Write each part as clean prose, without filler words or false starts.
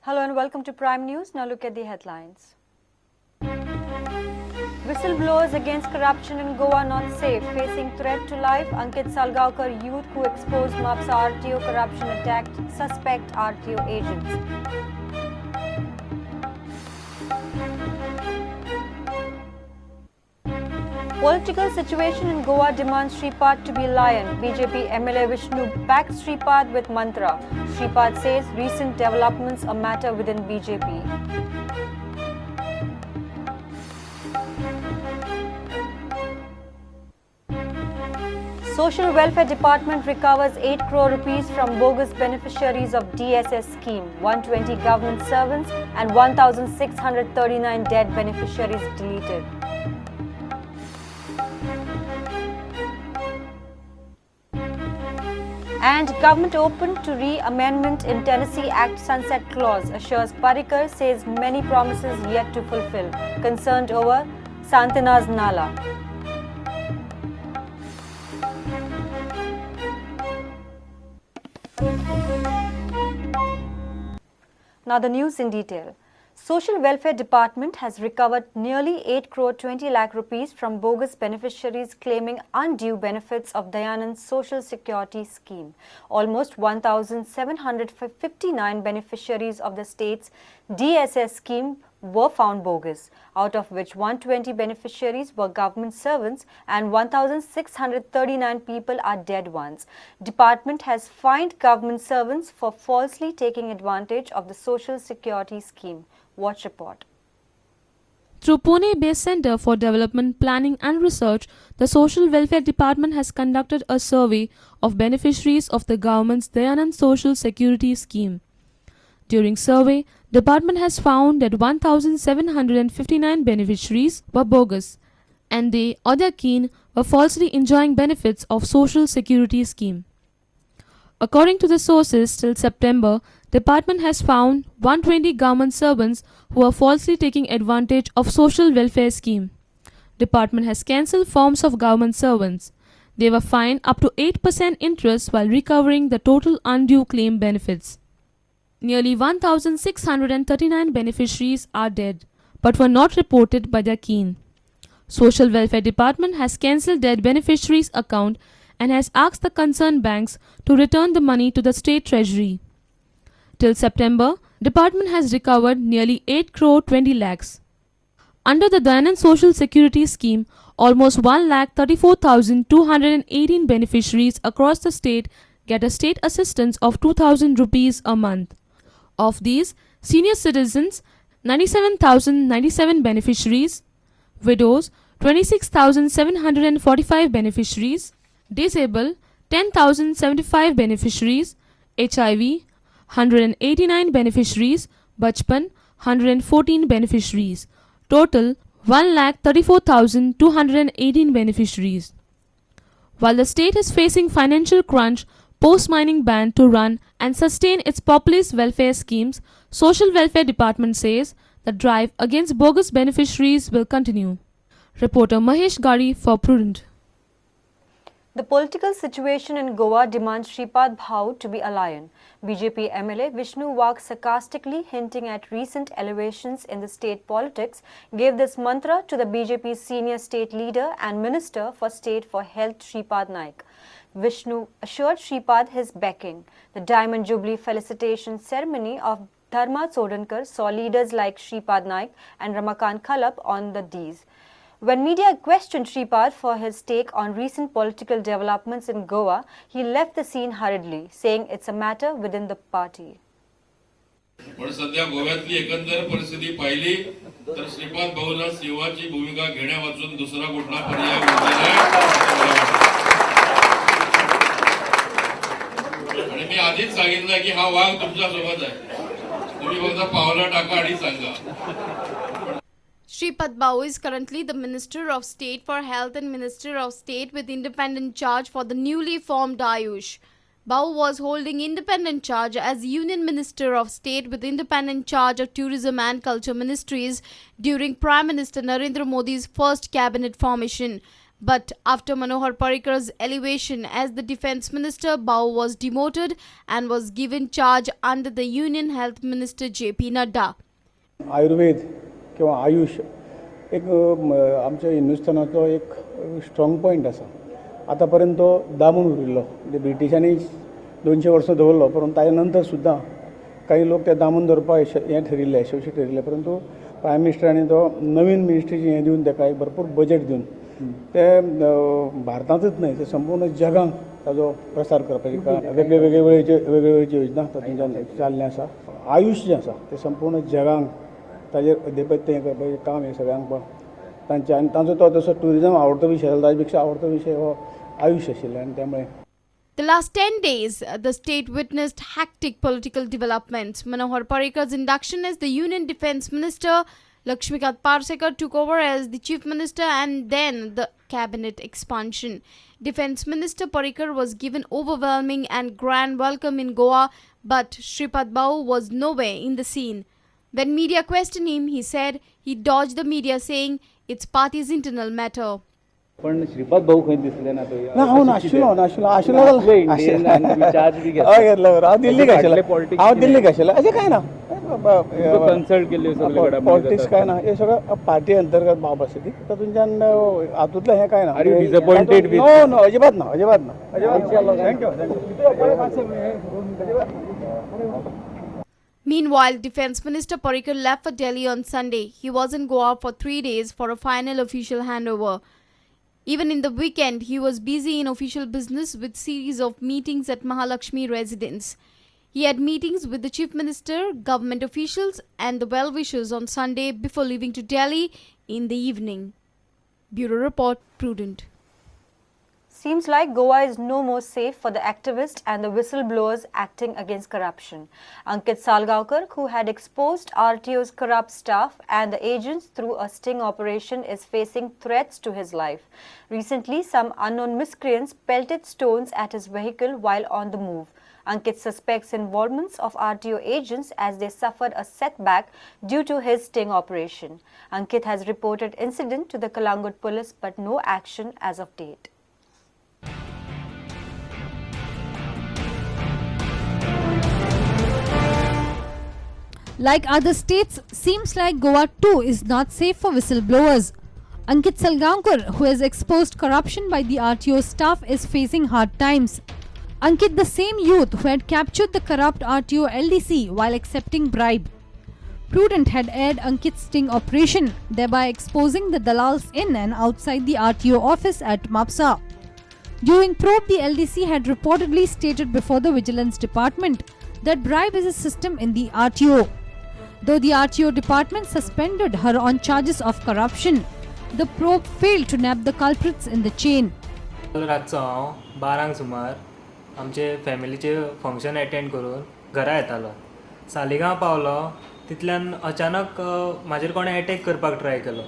Hello and welcome to Prime News. Now look at the headlines. Whistleblowers against corruption in Goa not safe, facing threat to life. Ankit Salgaonkar, youth who exposed Mapsa RTO corruption, attacked suspect RTO agents. Political situation in Goa demands Shripad to be lion. BJP MLA Vishnu backs Shripad with mantra. Shripad says recent developments a matter within BJP. Social Welfare Department recovers 8 crore rupees from bogus beneficiaries of DSS scheme. 120 government servants and 1,639 dead beneficiaries deleted. And government open to re-amendment in Tennessee Act sunset clause, assures Parrikar, says many promises yet to fulfill. Concerned over Santana's Nala. Now the news in detail. Social Welfare Department has recovered nearly 8 crore 20 lakh rupees from bogus beneficiaries claiming undue benefits of Dayanand Social Security Scheme. Almost 1,759 beneficiaries of the state's DSS scheme were found bogus, out of which 120 beneficiaries were government servants and 1,639 people are dead ones. Department has fined government servants for falsely taking advantage of the Social Security Scheme. Watch report. Through Pune-based Center for Development Planning and Research, the Social Welfare Department has conducted a survey of beneficiaries of the government's Dayanand Social Security Scheme. During survey, department has found that 1,759 beneficiaries were bogus and they or their kin were falsely enjoying benefits of Social Security Scheme. According to the sources, till September, department has found 120 government servants who are falsely taking advantage of social welfare scheme. Department has cancelled forms of government servants. They were fined up to 8% interest while recovering the total undue claim benefits. Nearly 1,639 beneficiaries are dead, but were not reported by their kin. Social Welfare Department has cancelled dead beneficiaries' account and has asked the concerned banks to return the money to the state treasury. Till September, department has recovered nearly 8 crore 20 lakhs. Under the Dayanand Social Security Scheme, almost 1,34,218 beneficiaries across the state get a state assistance of 2,000 rupees a month. Of these, senior citizens 97,097 beneficiaries, widows 26,745 beneficiaries, disabled 10,075 beneficiaries, HIV 189 beneficiaries, Bachpan 114 beneficiaries, total 1,34,218 beneficiaries. While the state is facing financial crunch post-mining ban to run and sustain its populist welfare schemes, Social Welfare Department says the drive against bogus beneficiaries will continue. Reporter Mahesh Gari for Prudent. The political situation in Goa demands Shripad Bhau to be a lion. BJP MLA Vishnu Wagh, sarcastically hinting at recent elevations in the state politics, gave this mantra to the BJP senior state leader and Minister for State for Health Shripad Naik. Vishnu assured Shripad his backing. The Diamond Jubilee felicitation ceremony of Dharma Chodankar saw leaders like Shripad Naik and Ramakant Khalap on the dais. When media questioned Shripad for his take on recent political developments in Goa, he left the scene hurriedly, saying it's a matter within the party. पण सध्या गोव्यातली एकंदर परिस्थिती पाहिली तर श्रीपाद भाऊंना सिंहाची भूमिका घेण्यावाचून दुसरा कुठला पर्याय उरलेला नाही. आणि मी आधीच सांगितलं की हा वाघ तुमच्या सोबत आहे, तुम्ही फक्त पावलं टाका आणि सांगा. Shripad Bhau is currently the Minister of State for Health and Minister of State with independent charge for the newly formed Ayush. Bhau was holding independent charge as Union Minister of State with independent charge of Tourism and Culture Ministries during Prime Minister Narendra Modi's first cabinet formation. But after Manohar Parrikar's elevation as the Defence Minister, Bhau was demoted and was given charge under the Union Health Minister JP Nadda. Ayurveda किंवा आयुश एक आमच्या हिंदुस्थानाचो एक strong point आसा. आतां पर्यंत तो दामून उरिल्लो, म्हणजे ब्रिटिशांनी 200 वर्सां दवरलो, परंतु ताजे नंतर सुद्दां काही लोक ते दामून दवरपाक हें ठरिल्ले, यशस्वी ठरिल्ले. परंतु प्रायम मिनिस्टरांनी तो नवीन मिनिस्ट्रीची हें दिवन ताका एक भरपूर बजेट दिवन ते भारतांतच न्हय ते संपूर्ण जगांत ताजो प्रसार करपाचें काम वेगळे वेगळे वेळेचे वेगळे वेळेची योजना तातूंतल्यान चाललें आसा. आयुश जें आसा तें संपूर्ण जगांक ताजेर अधिपत्य हें करपाचें काम हें सगळ्यांक तांचें. आनी तांचो तो तसो ट्युरिजम आवडतो विशय आसलो, ताजे पेक्षा आवडतो विशय हो आयुश आशिल्लो आनी त्यामुळे The last 10 days, the state witnessed hectic political developments. Manohar Parrikar's induction as the Union Defence Minister, Lakshmikant Parsekar took over as the Chief Minister, and then the cabinet expansion. Defence Minister Parrikar was given overwhelming and grand welcome in Goa, but Shripad Bhau was nowhere in the scene. When media questioned him, he said he dodged the media, saying it's party's internal matter. पण श्रीपाद भाऊ खंय दिसले ना थंय? ना, हांव नाशिल्लो, नाशिल्लो, आशिल्लो. नासले इंडियन आनी तुमी चार्ज बी घेतला. हय, घेतलो बरोबर. हांव दिल्लीक आशिल्लो. पॉलिटिक्स हांव दिल्लीक आशिल्लो, अशें कांय ना. कन्सल्ट केल्ले सगळे कडेन. पॉलिटिक्स कांय ना, हे सगळं पार्टी अंतर्गत बाब आसा ती, तातूंतल्यान हातूंतलें हें कांय ना. Are you disappointed with- no no, अजिबात ना, अजिबात ना, अजिबात ना. Thank you, thank you. Meanwhile, Defence Minister Parrikar left for Delhi on Sunday. He was in Goa for 3 days for a final official handover. Even in the weekend, he was busy in official business with series of meetings at Mahalakshmi residence. He had meetings with the Chief Minister, government officials and the well-wishers on Sunday before leaving to Delhi in the evening. Bureau Report, Prudent. Seems like Goa is no more safe for the activists and the whistleblowers acting against corruption. Ankit Salgaonkar, who had exposed RTO's corrupt staff and the agents through a sting operation, is facing threats to his life. Recently, some unknown miscreants pelted stones at his vehicle while on the move. Ankit suspects involvements of RTO agents as they suffered a setback due to his sting operation. Ankit has reported incident to the Calangute police, but no action as of date. Like other states, seems like Goa too is not safe for whistleblowers. Ankit Salgaonkar, who has exposed corruption by the RTO staff, is facing hard times. Ankit, the same youth who had captured the corrupt RTO LDC while accepting bribe. Prudent had aired Ankit's sting operation, thereby exposing the dalals in and outside the RTO office at Mapsa. During probe, the LDC had reportedly stated before the Vigilance Department that bribe is a system in the RTO. Though the RTO department suspended her on charges of corruption, the probe failed to nab the culprits in the chain. रातचो हांव 12 सुमार आमचे फॅमिलीचे function attend करून घरा येतालो. सालिगांव पावलो तितल्यान अचानक म्हाजेर कोणें एटॅक करपाक ट्राय केलो.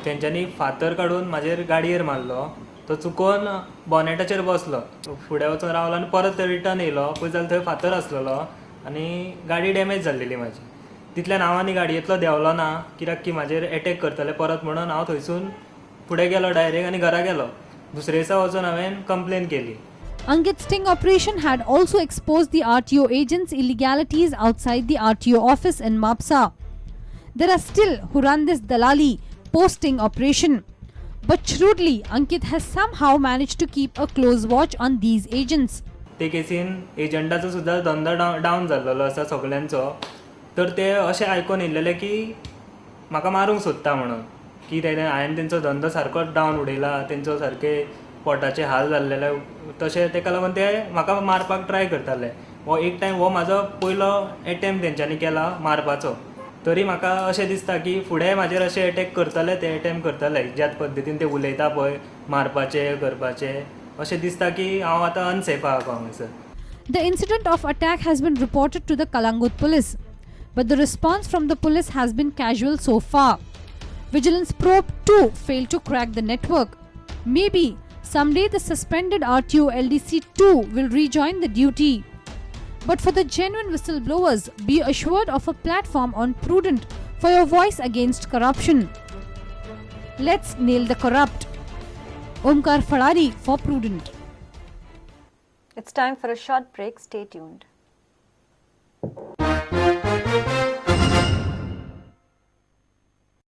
तेंच्यांनी फातर काडून म्हाजेर गाडयेर मारलो, तो चुकोन बॉनेटाचेर बसलो, फुडें वचून रावलो आनी परत रिटर्न येयलो. पळय जाल्यार थंय फातर आसलेलो आनी गाडी डॅमेज जाल्लेली म्हाजी. तितल्यान हांव आनी गाडयेंतलो देंवलो ना, कित्याक की म्हाजेर एटॅक करतले परत म्हणून हांव थंयसून फुडें गेलो डायरेक्ट आनी घरा गेलो. दुसरे दिसा वचून हांवें कंप्लेन केली. Ankit's sting operation had also exposed the RTO agents' illegalities outside the RTO office in Mapsa. There are still who run this dalali posting operation. But shrewdly, Ankit has somehow managed to keep a close watch on these agents. ते casein एजंटाचो सुद्दां धंदो down जाल्लो आसा सगल्यांचो. तर ते अशें आयकून येयल्लेले की म्हाका मारूंक सोदता म्हणून, की तेणे हांवें तेंचो धंदो सारको डावन उडयला, तेंचो सारके पोटाचे हाल जाल्लेले, तशें तेका लागून ते म्हाका मारपाक ट्राय करताले. हो एक टायम हो म्हाजो पयलो एटेम्प्ट तेंच्यांनी केला मारपाचो. तरी म्हाका अशें दिसता की फुडें म्हाजेर अशें एटॅक करतले, ते एटेम्प्ट करतले ज्याच पद्दतीन ते उलयता पळय मारपाचे करपाचे, अशें दिसता की हांव आतां अनसेफ आहा हांगासर. The incident of attack has been reported to the Calangute police, but the response from the police has been casual so far. Vigilance probe too failed to crack the network. Maybe someday the suspended RTO LDC too will rejoin the duty. But for the genuine whistleblowers, be assured of a platform on Prudent for your voice against corruption. Let's nail the corrupt. Omkar Falari for Prudent. It's time for a short break. Stay tuned.